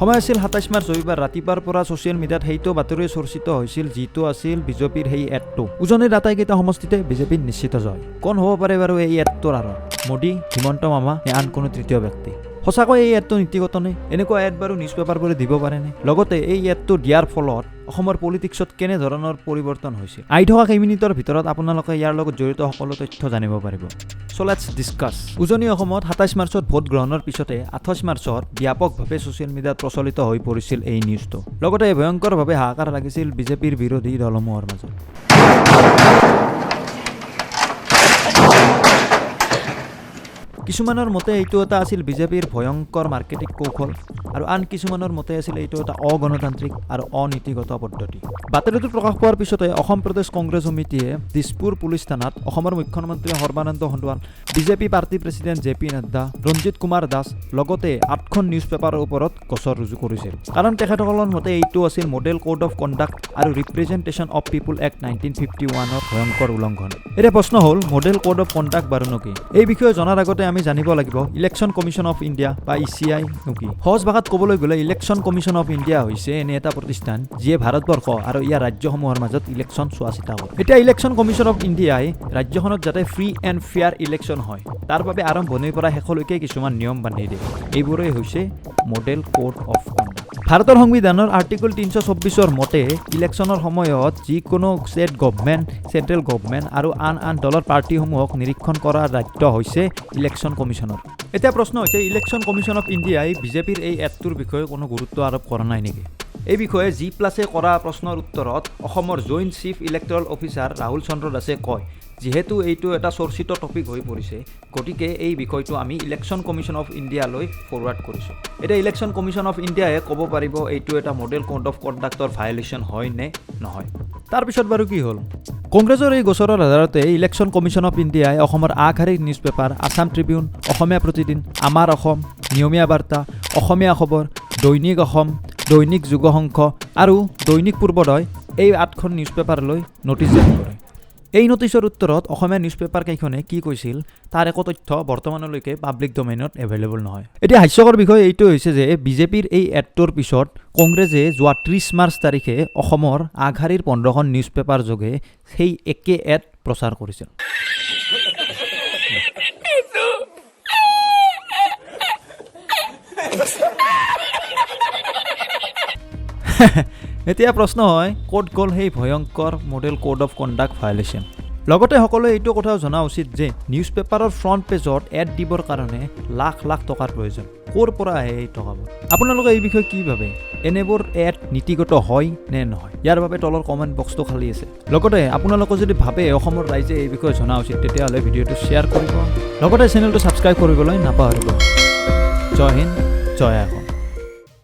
সময় আছিল 27 মাৰ্চ, ৰবিবাৰ। ৰাতিপুৱাৰ পৰা ছ'চিয়েল মিডিয়াত সেইটো বাতৰি চৰ্চিত হৈছিল, যিটো আছিল বিজেপিৰ সেই এডটো। উজনিৰ আটাইকেইটা সমষ্টিতে বিজেপিৰ নিশ্চিত জয়। কোন হ'ব পাৰে বাৰু এই এডটোৰ আঁৰত? মোদী, হিমন্ত মামা নে আন কোনো তৃতীয় ব্যক্তি? সঁচাকৈ এই এডটো নীতিগত নে? এনেকুৱা এড বাৰু নিউজ পেপাৰবোৰে দিব পাৰেনে? লগতে এই এডটো দিয়াৰ ফলত অসমৰ পলিটিক্সত কেনেধৰণৰ পৰিৱৰ্তন হৈছে? আহি থকা কেইমিনিটৰ ভিতৰত আপোনালোকে ইয়াৰ লগত জড়িত সকলো তথ্য জানিব পাৰিব। So let's discuss. উজনি অসমত 27 মাৰ্চত ভোট গ্ৰহণৰ পিছতে 28 মাৰ্চত ব্যাপকভাৱে ছ'চিয়েল মিডিয়াত প্ৰচলিত হৈ পৰিছিল এই নিউজটো। লগতে ভয়ংকৰভাৱে হাহাকাৰ লাগিছিল বিজেপিৰ বিৰোধী দলসমূহৰ মাজত। কিছুমানৰ মতে এইটো এটা আছিল বিজেপিৰ ভয়ংকৰ মাৰ্কেটিং কৌশল আৰু আন কিছুমানৰ মতে আছিল এইটো এটা অগণতান্ত্ৰিক আৰু অনীতিগত পদ্ধতি। বাতৰিটো প্ৰকাশ পোৱাৰ পিছতে অসম প্ৰদেশ কংগ্ৰেছ সমিতিয়ে দিছপুৰ পুলিচ থানাত অসমৰ মুখ্যমন্ত্ৰী Sarbananda Sonowal, BJP party president J P Nadda, Ranjit Kumar Das, লগতে আঠখন নিউজ পেপাৰৰ ওপৰত গোচৰ ৰুজু কৰিছিল। কাৰণ তেখেতসকলৰ মতে এইটো আছিল মডেল কোড অফ কণ্ডাক্ট আৰু ৰিপ্ৰেজেণ্টেশ্যন অফ পিপুল এক্ট 1951ৰ ভয়ংকৰ উলংঘন। এতিয়া প্ৰশ্ন হ'ল, মডেল কোড অফ কণ্ডাক্ট বাৰুনো কি? এই বিষয়ে জনাৰ আগতে আমি জানিব লাগিব ইলেকশ্যন কমিশ্যন অফ ইণ্ডিয়া বা ইচিআই নো কি। সহজ ভাষাত ক'বলৈ গ'লে ইলেকশ্যন কমিশ্যন অফ ইণ্ডিয়া হৈছে এনে এটা প্ৰতিষ্ঠান, যিয়ে ভাৰতবৰ্ষ আৰু ইয়াৰ ৰাজ্যসমূহৰ মাজত ইলেকশ্যন চোৱা চিতা কৰে। এতিয়া ইলেকশ্যন কমিশ্যন অফ ইণ্ডিয়াই ৰাজ্যখনত যাতে ফ্ৰী এণ্ড ফেয়াৰ ইলেকশ্যন হয়, তাৰ বাবে আৰম্ভণিৰ পৰা শেষলৈকে কিছুমান নিয়ম বান্ধি দিয়ে। এইবোৰেই হৈছে মডেল কোড অফ কণ্ডাক্ট। ভাৰতৰ সংবিধানৰ আৰ্টিকল 324ৰ মতে ইলেকশ্যনৰ সময়ত যিকোনো ষ্টেট গভমেণ্ট, চেণ্ট্ৰেল গভমেণ্ট আৰু আন আন দলৰ পাৰ্টীসমূহক নিৰীক্ষণ কৰাৰ দায়িত্ব হৈছে ইলেকশ্যন কমিশ্যনৰ। এতিয়া প্ৰশ্ন হৈছে, ইলেকশ্যন কমিশ্যন অফ ইণ্ডিয়াই বিজেপিৰ এই এডটোৰ বিষয়ে কোনো গুৰুত্ব আৰোপ কৰা নাই নেকি? এই বিষয়ে জি প্লাছে কৰা প্ৰশ্নৰ উত্তৰত অসমৰ joint chief electoral officer Rahul Chandra দাসে কয়, যিহেতু এইটো এটা চৰ্চিত টপিক হৈ পৰিছে, গতিকে এই বিষয়টো আমি ইলেকশ্যন কমিশ্যন অফ ইণ্ডিয়ালৈ ফৰৱাৰ্ড কৰিছোঁ। এতিয়া ইলেকশ্যন কমিশ্যন অফ ইণ্ডিয়াই ক'ব পাৰিব এইটো এটা model code of conductor violation হয় নে নহয়। তাৰপিছত বাৰু কি হ'ল? কংগ্ৰেছৰ এই গোচৰৰ আধাৰতে ইলেকশ্যন কমিশ্যন অফ ইণ্ডিয়াই অসমৰ আগশাৰীৰ news paper Assam Tribune, Asomiya Pratidin, আমাৰ অসম, নিয়মীয়া বাৰ্তা, অসমীয়া খবৰ, দৈনিক অসম, দৈনিক যুগশংখ আৰু দৈনিক পূৰ্বোদয়, এই আঠখন নিউজ পেপাৰলৈ নটিচ জাৰি কৰে। এই নটিচৰ উত্তৰত অসমীয়া নিউজ পেপাৰ কেইখনে কি কৈছিল, তাৰ একো তথ্য বৰ্তমানলৈকে পাব্লিক ডমেইনত এভেইলেবল নহয়। এতিয়া হাস্যকৰ বিষয় এইটো হৈছে যে বিজেপিৰ এই এডটোৰ পিছত কংগ্ৰেছে যোৱা 30 মাৰ্চ তাৰিখে অসমৰ আগশাৰীৰ 15খন নিউজ পেপাৰ যোগে সেই একে এড প্ৰচাৰ কৰিছিল। এতিয়া প্ৰশ্ন হয়, ক'ত গ'ল সেই ভয়ংকৰ model code of conduct violation? লগতে সকলোৱে এইটো কথাও জনা উচিত যে নিউজ পেপাৰৰ ফ্ৰণ্ট পেজত এড দিবৰ কাৰণে লাখ লাখ টকাৰ প্ৰয়োজন। ক'ৰ পৰা আহে এই টকাবোৰ? আপোনালোকে এই বিষয়ে কি ভাবে? এনেবোৰ এড নীতিগত হয় নে নহয়? ইয়াৰ বাবে তলৰ কমেণ্ট বক্সটো খালী আছে। লগতে আপোনালোকে যদি ভাবে অসমৰ ৰাইজে এই বিষয়ে জনা উচিত, তেতিয়াহ'লে ভিডিঅ'টো শ্বেয়াৰ কৰিব, লগতে চেনেলটো ছাবস্ক্ৰাইব কৰিবলৈ নাপাহৰিব। জয় হিন্দ, জয় অসম।